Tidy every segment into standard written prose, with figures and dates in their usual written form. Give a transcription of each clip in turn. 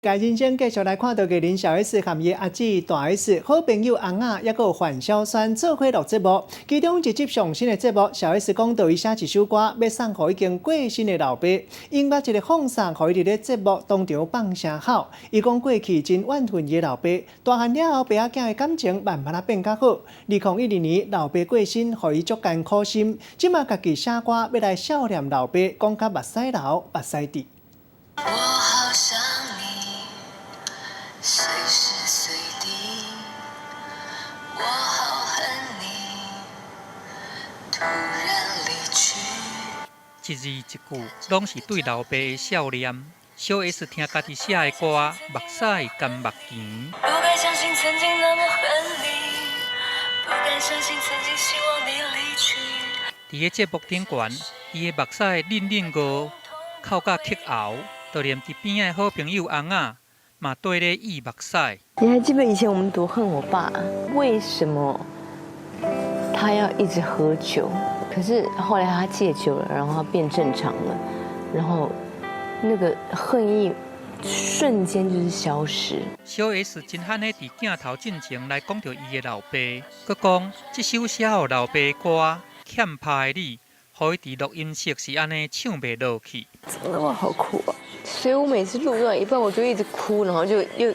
家人生繼續來看到藝人小 S 和伊阿姊大 S 好朋友尪仔，抑閣有范曉萱做伙錄節目。其中一集上新的節目，小 S 講到伊寫一首歌，欲送予已經過身的老爸，音樂一个放送，予伊佇咧節目當場放聲哭。伊講過去真怨恨伊的老爸，大漢了後，爸仔囝的感情慢慢仔變較好。2012年老爸過身，予伊足艱苦心，這馬家己寫歌欲來孝念老爸，講甲目屎流，目屎滴。我好想你，隨時隨地，我好恨你，突然離去。一字一句，攏是對老爸的孝念。小 S 聽家己寫的歌，目屎乾目墘。不敢相信曾經那麼恨你，不敢相信曾經希望你離去。佇个節目頂懸，伊的目屎忍忍熬，哭甲哭喉，就連佇邊仔的好朋友尪仔嘛綴咧挹目屎。你還記得以前我們多恨我爸？為什麼他要一直喝酒？可是後來他戒酒了，然後他變正常了，然後那個恨意瞬間就是消失。小 S 真罕咧佇鏡頭進前來講著伊的老爸，閣講這首寫予老爸的歌《欠拍的你》，予伊佇錄音室是按呢唱袂落去。怎麼那麼好哭啊？所以我每次錄到一半，我就一直哭，然後就又。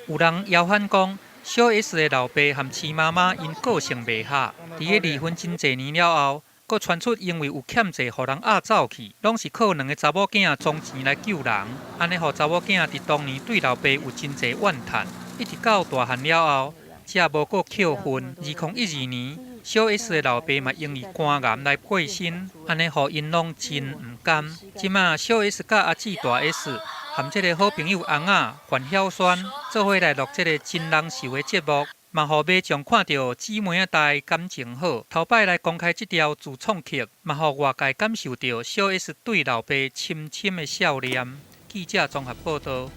有人謠傳講，小 S 的老爸和徐媽媽𪜶個性袂合，佇个離婚真濟年了後，閣傳出因為有欠債，予人押走去，攏是靠兩个查某囝裝錢來救人，按呢予查某囝佇當年對老爸有真濟怨嘆，一直到大漢了後，才無閣扣分。2012年，小 S 的老爸嘛因為肝癌來過身，按呢予𪜶攏真毋甘。這馬小 S 佮阿姊大 S 和這个好朋友尪仔范曉萱做伙來錄這个真人秀的節目，嘛予民眾看著姊妹仔代感情好。頭擺來公開這條自創曲，嘛予外界感受著小 S 對老爸深深的孝念。記者綜合報導。